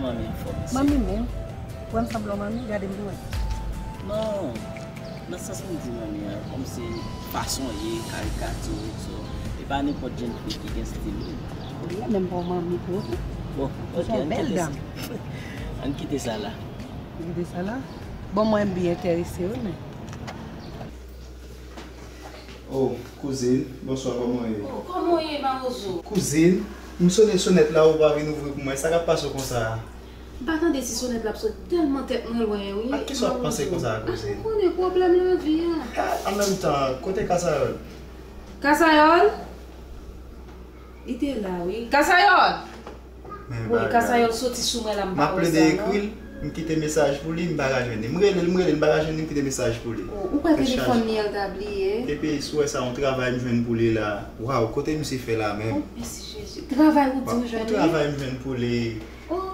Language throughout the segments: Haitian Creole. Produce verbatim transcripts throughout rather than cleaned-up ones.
Manmi anfòm isi. Manmi menm? Ou wè m sanble yon manmi? Gade m tou wè. Non, nan sans mwen di manmi an, kòmsi fason w ye, karikati w, so, e pa nenpòt jèn fi ki gen stil ou. Ou ye menm pa w manmi tou. Bon, ok, ann kite sa. Ann kite sa la. Ann kite sa la? Bon, mwen m byen enterese wi, men. Oh, kouzin, bonswa, kòman w ye? Oh, kòman w ye, Mawozo? Kouzin, m sone sonèt la, ou pa vin ouvri pou mwen. Sa k ap pase w konsa a? M pa tande ti sonèt la ap sone, tèlman tèt mwen lwen, wi. Ak kisa w ap panse konsa a, kouzin? Ah, ou konnen pwoblèm lavi a. Ah, an menm tan, kote Kasayòl? Kasayòl? Li te la, wi. Kasayòl! Wi, Kasayòl soti sou mwen la, m pa wè sa, non. M ap plede ekri l, m kite mesaj pou li, m pa ka jwenn li. M rele l, m rele l, m pa ka jwenn li, m kite mesaj pou li. Oh, ou kwè telefòn li an ta bliye? Epi, si w wè sa, yon travay m jwenn pou li la. Waw, kote misye fè la menm? Oh, mèsi Jezi. Travay ou di ou jwenn li? Yon travay m jwenn pou li. Oh,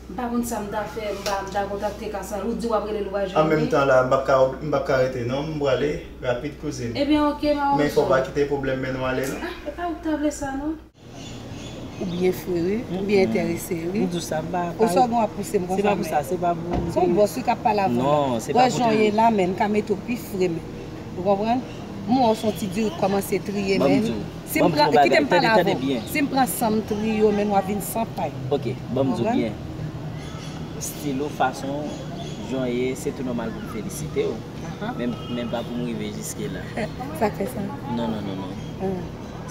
m pa konn sa m ta fè, m pa, m ta kontakte Kasayòl. Ou di w ap rele l, ou pa jwenn li? An menm tan la, m p ap ka, m p ap ka rete, non. M prale rapid, kouzin. Ebyen, oke, Mawozo. Men fò w pa kite pwoblèm mennen w ale, non. Ah, e pa ou k ta vle sa, non. Ou byen fre wi, ou byen enterese wi. M di w sa, m pa. Ou sa w gen w ap pouse m konsa, men. Se pa pou sa, se pa pou. Se yon bòs wi k ap pale avè w la. Non, se pa pou. Wè jan w ye la, men, m ka mete w pi fre, men. Ou konprann? M wè w se yon ti diri k kòmanse triye, men. Si m pran, kite m pale avè w. Si m pran san m triye w, men, w ap vin san pay. Ok, ban m di w byen. Stil ou, fason w, jan w ye, se tou nòmal pou m felisite w. Men, men pa pou m rive jiske la. Sa k fè sa? Non, non, non, non.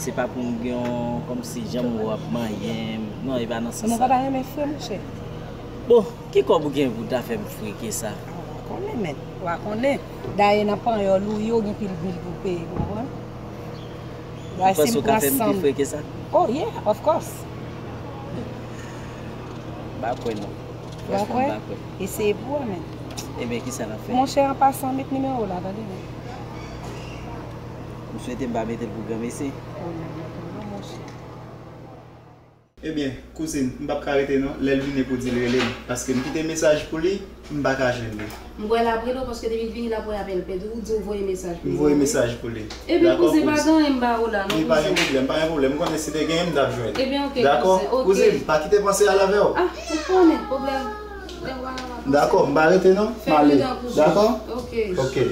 Se pa pou m gen yon, kòmsi jan m wè w ap manyen m. Non, e pa nan sans sa. Ou pa ta renmen fre, monchè? Bon, ki kòb ou gen pou ta fè m fre ke sa? Ah, w a konnen, men. W a konnen. Dayè, nan panyòl ou ye, w gen pil bil pou w peye, ou konprann? Ou panse w ka fè m pi fre ke sa? Oh, yeah, of course. M pa kwè, non. Franchman, m pa kwè. Eseye pou wè, men. Ebyen, kisa n ap fè? Monchè, an pasan, met nimewo w la, tande, men. M swete m pa mete l pou granmesi. Oh, non, non, non, non, monchè. Ebyen, kouzin, m p ap ka rete, non. Lè l vini pou di l rele m. Paske m kite mesaj pou li, m pa ka jwenn li. M kwè l ap rele w, paske depi l vini la, pou apèl pèdi, ou di w voye mesaj pou li. M voye mesaj pou li. Ebyen, kouzin, pa gen anyen m ba ou la, non, kouzin. Wi, pa gen pwoblèm, pa gen pwoblèm. M konnen si te genyen, m t ap jwenn. Ebyen, oke, kouzin. Dakò? Kouzin, pa kite panse al avè w. Ah, ou konnen, pwoblèm. Dakò, m pa rete non, m ale. Dakò? Oke. Oke.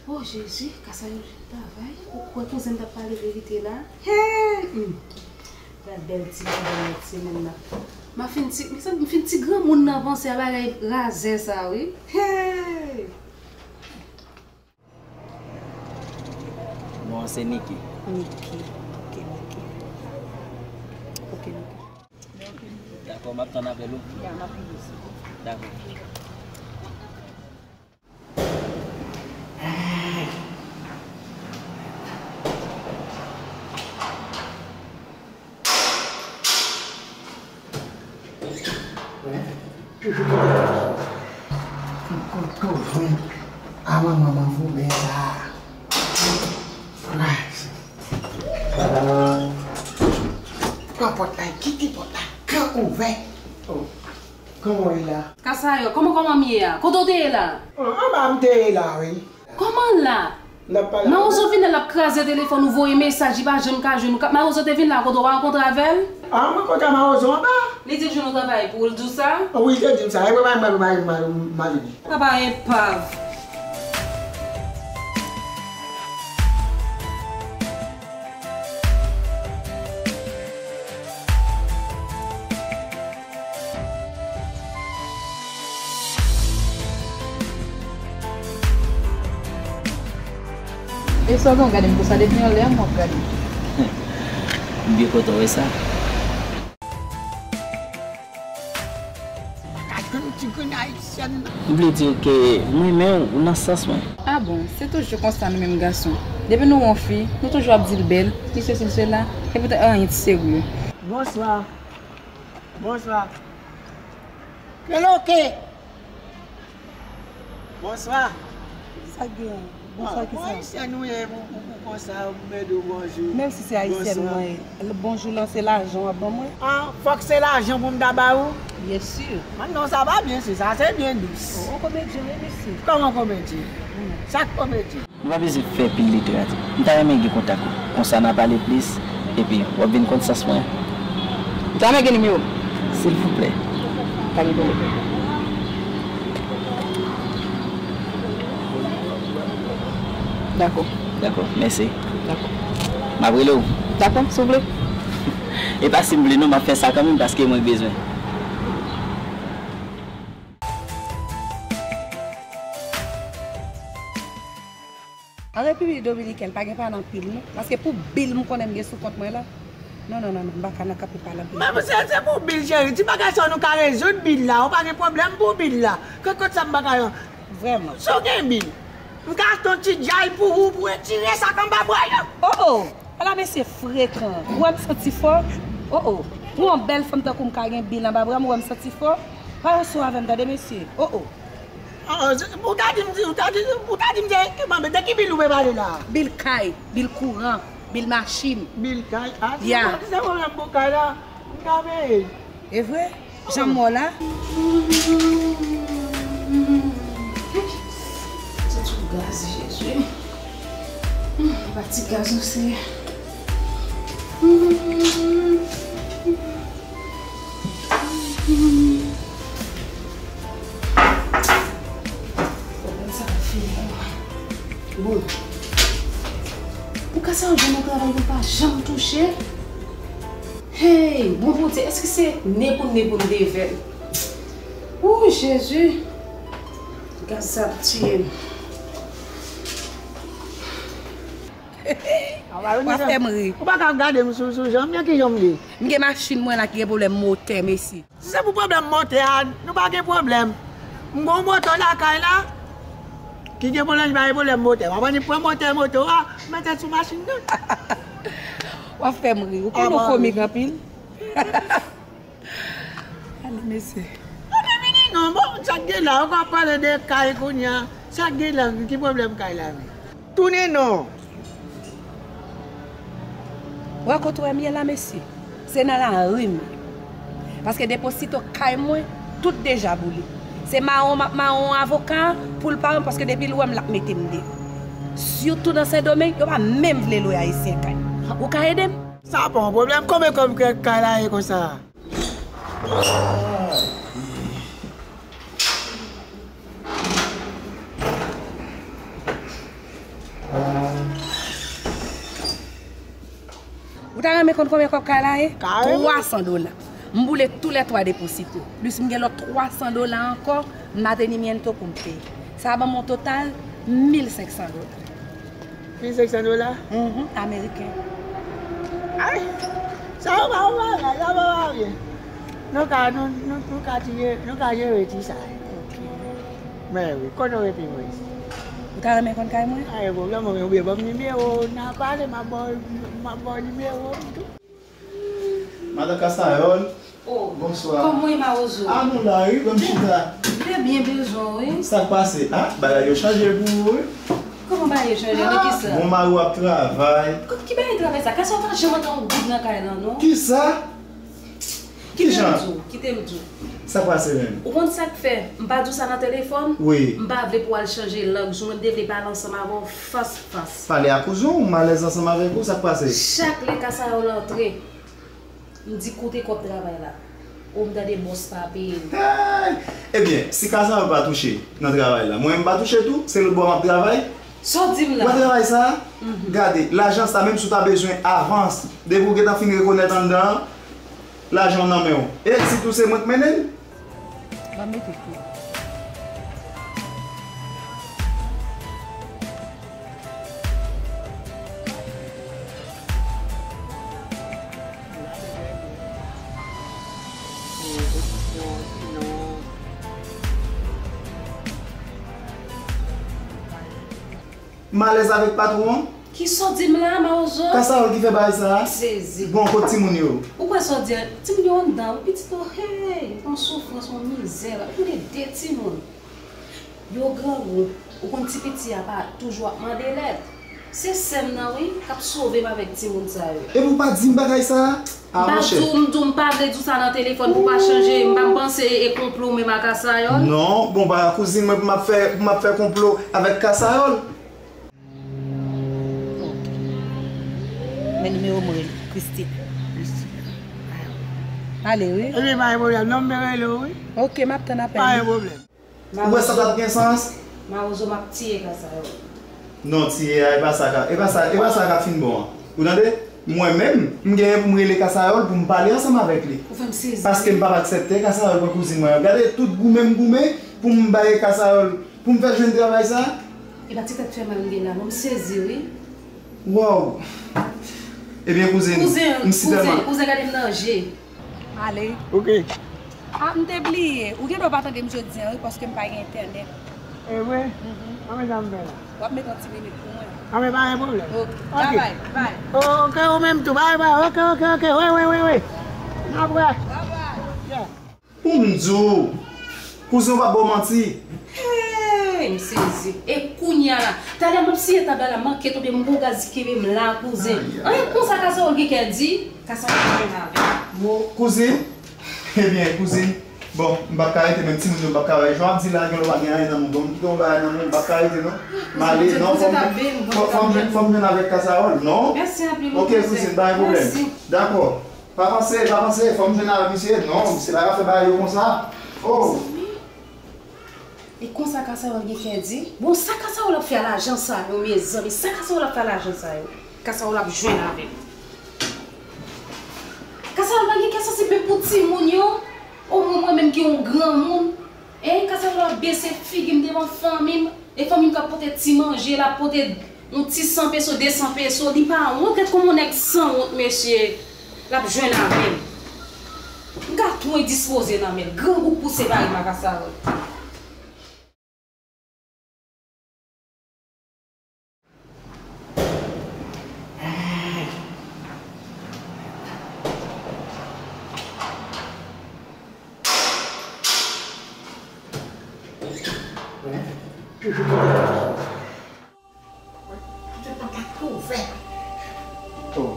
Oh, Jezi, Kasayòl travay. Ou kwè kouzen m t ap pale verite la? Hey! Hmm. Gad bèl ti bagay nèt semèn nan. M a fin ti, m fin ti granmoun nan panse a bagay razè sa, wi. Hey! Non an se Niki. Niki. Ok, Niki. Ok, Niki. Dakò, m ap tann apèl ou. Ya, m ap rive sou ou. Dakò. Toujou kite m kote w jwenn a manman manvoulen sa a. Pran pòt la, kite pòt la gran ouvè. Oh, kòman w ye la? Kasayò, kòman, kòman m ye a? Kote w te ye la? Oh, anba m te ye la, wi. Kòman la? N ap pale. Mawozo vin la, l ap kraze telefòn ou, voye mesaj, li pa janm ka jwenn ou. Mawozo te vin la kote w pa rankontre avè l? Ah, mwen kontre a Mawozo anba. Li di l jwenn yon travay pou ou, l di w sa? Wi, li te di m sa. E mwen pa, mwen pa, mwen pa, mwen pa, mwen pa, mwen pa. Papa epav. E sa w gen w gade m konsa depi yon lè m w ap gade m. M byen kontan wè sa. Pa ka jwenn ti grenn ayisyèn nan. M vle di w ke m renmen w nan sans mwen. Ah bon, se toujou konsa nou menm gason. Depi nou wè yon fi, nou toujou ap di l bèl, li sesi, li sela, epoutan anyen t serye. Bonswa. Bonswa. Keloke? Bonswa. Sa k gen? Bonswa, kisa? Bon, Ayisyèn ou ye, ou, ou, ou konsa, ou mande w bonjou. Menm si se Ayisyèn mwen ye, bonjou lan se lajan w ap ban mwen? Ah, fòk se lajan pou m ta ba ou? Byen si. Ah non, sa pa byen si, sa se byen dous. Oh, on komedyen, wi, mesye. Kòman komedyen? Sa k komedyen? Nou pa bezwen fè pil literati. M ta renmen gen kontak ou. Konsa n a pale plis, epi w ap vin konn sans mwen. Jamè gen nimewo m? Silvouplè. Pa gen pwoblèm. Dakò. Dakò, mèsi. Dakò. M ap rele w. Dakò, si w vle. E pa si m vle non, m ap fè sa kanmenm paske mwen bezwen. An Repiblik Dominikèn, pa gen pale anpil non. Paske pou bil m konnen m gen sou kont mwen la. Non, non, non, non, m pa ka nan kanpe pale anpil. Men se, se pou bil, cheri. Ti bagay sa nou ka rezoud bil la. Ou pa gen pwoblèm pou bil la. Ke kot sa m pa ka yon. Vrèman. Si w gen bil, m ka achte yon ti djay pou ou, pou etire sa k anba bra yo. Oh, oh! Ala mesye frekan. Ou wè m santi fò? Oh, oh. Pou yon bèl fanm tankou m ka gen bil anba bra m, ou wè m santi fò? Pa yon sou avè m, tande mesye. Oh, oh. Ah, se, ou ta di m, ou ta di, ou ta di m se, ki manbe, de ki bil ou pe pale la? Bil kay, bil kouran, bil machin. Bil kay? Ah, se, yeah, se pwoblèm pou kay la, m ka peye. E vre? Jan m wè w la? Se sou gaz, Jezi. Hmm, pati gaz ou se. Pwoblèm sa ap fini pou mwen. Bon. Pou ka sa yo jwenn nan travay yo pa janm touche. Hey, bon Bondye, èske se ne pou ne pou m devè l? Ooh, Jezi. Gaz sa ap tiye m. W ap fè m ri. Ou pa ka ap gade m sou, sou jan m ye, ki jan m ye. M gen machin mwen la ki gen pwoblèm motè, mesye. Si se pou pwoblèm motè a, nou pa gen pwoblèm. M gen yon moto lakay la, ki gen pwoblèm, li pa gen pwoblèm motè. W ap annik pran motè moto a, mete sou machin nan. W ap fè m ri. Ou konnen w komik anpil. Ale, mesye. Ou te vini non, bon, sa k gen la, ou ka pale de kay kounye a. Sa k gen la, ki pwoblèm kay la menm? Tounen non. Wè kote w wè m ye la, mesye. Se nan lari m ye. Paske depi osito kay mwen, tout deja boule. Se mawon m ap mawon avoka a pou l pa rann, paske depi l wè m, l ap mete m deyò. Sitou nan Sendomeng, yo pa menm vle lwe Ayisyen kay. Ou ka ede m? Sa pa yon pwoblèm. Konbyen kòb kay la ye konsa? Ou ta renmen konn konbyen kòb kay la ye? Kareman. Twa san dola. M boule tou lè twa deposito. Plis m gen lòt twa san dola ankò, mantenimiento pou m peye. Sa ban m yon total mil senk san dola. Mil senk san dola? Mhm, ameriken. Ay! Sa yo pa yon bagay, sa pa bagay. Nou ka, nou, nou, nou ka tiye, nou ka jere ti sa yo. Ok. Men wi, kote w rete mwen? Ou ta renmen konn kay mwen? Pa gen pwoblèm, mwen oubyen ban m nimewo w, n a pale, m ap ba w, m ap ba w nimewo m tou. Madan Kasayòl, oh, bonswa. Kòman w ye, Mawozo? Ah, nou la, wi, ban m chita. Trè byen, bezwen w, wi. Sa k pase? Ah, bagay yo chanje pou ou, wi. Kòman bagay yo chanje? Nan ki sa? Bon, mari w ap travay. Ki bagay travay sa? Kasayòl pa janm antre yon goud nan kay lan, non. Ki sa? Kite m di w, kite m di w. Sa k pase menm? Ou konn sa k fè? M pa di w sa nan telefòn? Wi. M pa vle pou w al chanje lang sou mwen, m te vle pale ansanm avè w fas fas. Pale a kouzen w, m alèz ansanm avèk ou, sa k pase? Chak lè Kasayòl antre, m di kote kòb travay la. Ou m tande bòs pa peye m. Hey! Ebyen, si Kasayòl pa touche nan travay la, mwen menm m pa touche tou, se lòt bò m ap travay. Sa w di m la? Ou wè travay sa? Mhm. Gade, lajan sa, menm si w ta bezwen avans, depi w gentan fin rekonèt anndan an, lajan w nan men w. E sitou se mwen k mennen l. Ban m mete kou. M alèz avèk patwon an. Kisa w di m la, Mawozo? Kasayòl ki fè bagay sa a. M sezi. Bon, kot timoun yo? Ou kwè sa w di a? Timoun yo anndan, wi, pitit ou, hey, yon soufrans, yon mizè la. Ou gen de timoun. Yo grangou. Ou konn ti piti a pa toujou ap mande lèt. Se sè m nan, wi, k ap sove m avèk timoun sa yo. Epi w pa di m bagay sa a? Ah, monchè. M pa di w, m di w, m pa vle di w sa nan telefòn pou w pa chanje, m pa m panse e konplo w menm ak Kasayòl. Non, bon, pa kouzin mwen pou m ap fè, pou m ap fè konplo avèk Kasayòl. Ok. Men nimewo m rele, Christine. Christine. Ale, wi. Ebyen, pa gen pwoblèm. Non, m te rele w, wi. Ok, m ap tann apèl. Pa gen pwoblèm. Ou wè sa t ap gen sans? Mawozo, m ap tiye Kasayòl. Non, tiye a, e pa sa ka, e pa sa, e pa sa k ap fin bon an. Ou tande? Mwen menm, m genyen pou m rele Kasayòl pou m pale ansanm avèk li. Ou fè m sezi. Paske m p ap aksepte Kasayòl pran kouzin mwen an. Gade tout goumen m goumen pou m bay Kasayòl, pou m fè l jwenn travay sa. E pa ti tèt fè mal m gen la, non, m sezi, wi. Wow! Ebyen, kouzin, m si tèlman. Kouzen, kouzen, gade m nan je. Ale. Ok. Ah, m te bliye. Ou gen dwa pa tande m jodi a, wi, paske m pa gen entènèt. E vre? Mhm. Anben, sa m fè la. W ap mete yon ti minit pou mwen. Anben, pa gen pwoblèm. Ok. Ok. Bye bye. Bye. Ok, ou menm tou. Bye bye. Ok, ok, ok. Wi, wi, wi, wi. N ap wè. Bye bye. Yeah. Pou m di w, kouzen, w pa ba w manti. Hey, m sezi. E kounye a la, talè m ap siye tab la, la manke tonbe, m gon gaz ki kenbe m la, kouzen. Ay, ay. Anyen konsa Kasayòl gen kè di, Kasayòl gen avè m. Bon, kouzin, ebyen, kouzin, bon, m p ap ka rete, menm timoun yo m p ap ka bay. Jan w ap di la, gen lè w pa gen anyen nan men w. Bon, m kite yon bagay nan men w, m p ap ka rete, non. M ale, non, fò m, fò, fò m jwenn, fò m jwenn avèk Kasayòl, non. Mèsi anpil, wi, kouzen. Ok, kouzin, pa gen pwoblèm. Mèsi. Dakò. Pa panse, pa panse, fò m jwenn avèk misye. Non, misye pa ka fè bagay yo konsa. Oh! Mezanmi. E konsa Kasayòl gen kè di? Bon, sa Kasayòl ap fè a lajan sa yo, mezanmi? Sa Kasayòl ap fè a lajan sa yo? Kasayòl ap jwenn avè m. Kasayòl pa gen kè sansib menm pou timoun yo. Omwen mwen menm ki yon granmoun. Hein, Kasayòl ap bese figi m devan fanmi m. E fanmi m k ap pote ti manje, l ap pote yon ti san peso, de san peso, li pa wont, gad kòman yon nèg sanwont, mesye, l ap jwenn avè m. M ka tou endispoze nan men l, grangou pouse pare m ak Kasayòl. Toujou kite l la. Mwen, mwen te kontak pou fè. Oh.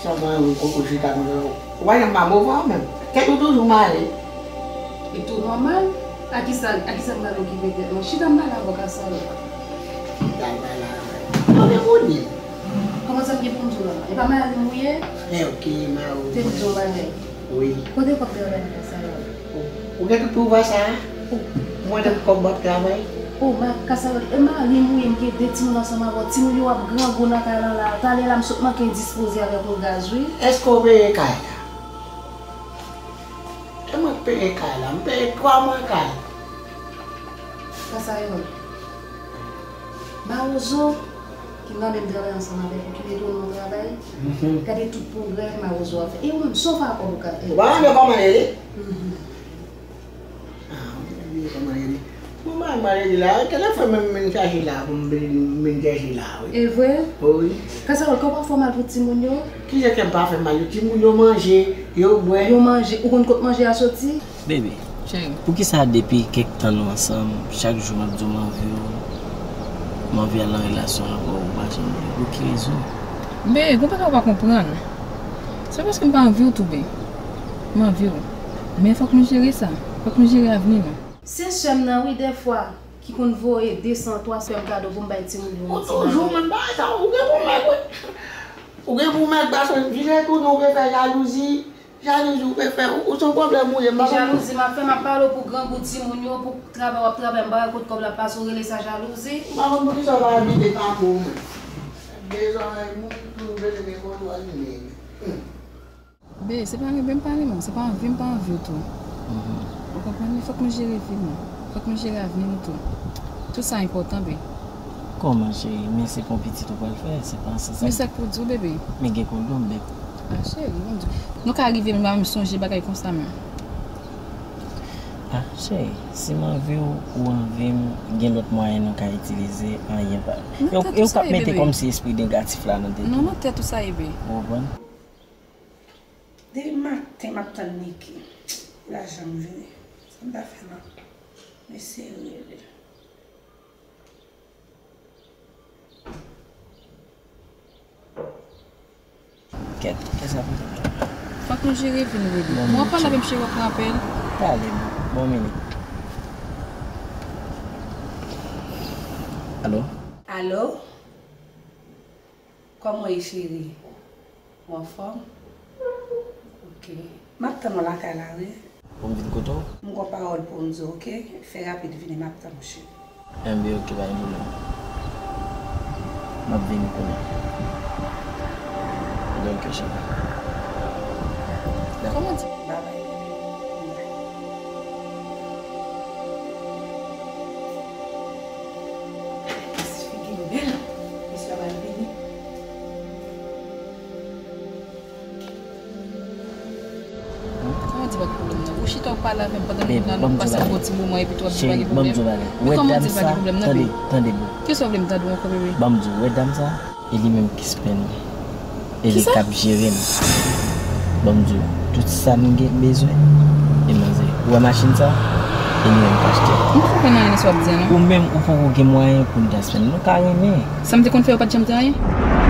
Sa mwen, ou, ou chita konsa. Ou pa janm pa move menm. Tèt ou toujou male. E tou nòmal. A kisa, a kisa m pral okipe tèt mwen? Chita m pale avè w, Kasayòl. Chita m pale avè w. Mwen, mwen, mwen. Kòman sa m gen pou m di w la? E pa mari m ou ye? Eh, ok, mari w. Te m di w bagay. Wi. Kote kòb travay nan Kasayòl? Ou, ou gen tout pouvwa sa a? Ou. Mwen, tout kòb m ap travay. Ou, ma, Kasayòl, e mari m ou ye, m gen de timoun ansanm avè w. Timoun yo ap grangou nan kay lan la. Talè la, m sot manke endispoze avèk yon gaz, wi. Èske w peye kay la? E mwen k peye kay la. M peye twa mwa kay. Kasayòl. Mawozo, ki nan menm travay ansanm avèk ou, ki mete w nan yon travay, gade tout pwogrè Mawozo ap fè. E ou menm, sa w fè ak kòb ou ka fè? Ou pa konn kòman l rele? Mhm. Ah, ou bliye kòman l rele. Bon, m pa konn kòman l rele la. Telefòn mwen m vin chache la, pou m vin, m vin chèche la, wi. E vre? Wi. Kasayòl, kè w pa fè w mal pou timoun yo? Kijan kè m pa fè mal? Timoun yo manje, yo bwè. Yo manje. Ou konn kot manje a soti? Bebe, cheri, poukisa depi kèk tan nou ansanm, chak jou m ap di w m anvi w, m anvi al nan relasyon avè w, ou pa janm vle? Pou ki rezon? Bebe, gon bagay ou pa konprann. Se paske m pa anvi w tou, bebe. M anvi w. Men fòk nou jere sa. Fòk nou jere avni nou. Se sè m nan, wi, dèfwa, ki konn voye de san, twa san kado pou m bay timoun yo. Ou toujou menm bagay sa, ou gen pou mèg, wi. Ou gen pou mèg, paske vire tounen, ou vle fè jalouzi. Jalouzi ou vle fè, ou, ou se yon pwoblèm ou ye, m pa konn. Jalouzi m ap fè, m ap pale w pou grangou timoun yo, pou travay w ap travay, m pa wè kot kòb la ap pase, ou rele sa jalouzi? M pa konn poukisa w pa abite tankou w menm. De zòrèy moun, pou w rele men kontwòl li menm. Hmm. Be, se pa renmen m pa renmen w, se pa anvi m pa anvi w tou. Mhm. Ou konprann? Men fòk nou jere vi nou. Fòk nou jere avni nou tou. Tout sa enpòtan, be. Kòman, cheri? Men se pa yon pitit ou pral fè, se pa, se sa. Men sa k pou di w, bebe? Men gen kondòm, bebe. Ah, cheri, Bondye. Nou ka rive, nou pa menm sonje bagay konsa menm. Ah, cheri, si m anvi w, ou anvi m, gen lòt mwayen nou ka itilize, anyen pa. E ou k ap mete kòmsi espri negatif la nan tèt ou. Non, nan tèt ou sa ye, be. Ou konprann? Depi maten m ap tann Niki. Li pa janm vini. Sa m ta fè non? Mwen serye wi. Kèt, kisa pou fè? Fòk nou jere vi nou, bebe. Bon, mwen pale avè m cheri, w ap pran apèl. Pale, bon, bon minit. Alo? Alo? Kòman w ye, cheri? Ou anfòm? Ok. M ap tann ou lakay la, wi. Pou m vin kote w? M gon pawòl pou m di w, oke? Fè rapid vini, m ap tann ou, cheri. Enben, oke, pa gen pwoblèm. M ap vini kounye a. Enben, oke, cheri. Kòman di? Babay. Figi m bèl. Mesye a pral vini. Kòman di pa gen pwoblèm nan? Ou chita w pale avè m pandan nou nan nou pase yon bon ti moman epi tou w ap di pa gen pwoblèm. Men kòman di pa gen pwoblèm nan, bebe? Tande, tande, bebe. Kisa w vle m tande w ankò, bebe? Ban m di w, wè dam sa, e li menm ki spend li. E li k ap jere m. Ban m di w, tout sa m gen bezwen, e manzè. Ou wè machin sa? E li menm k achte l. M pa konprann anyen nan sa w ap di a, non. Ou menm, ou poko gen mwayen pou n ta spend. Nou ka renmen. Sa m te konn fè, ou pa t janm di anyen?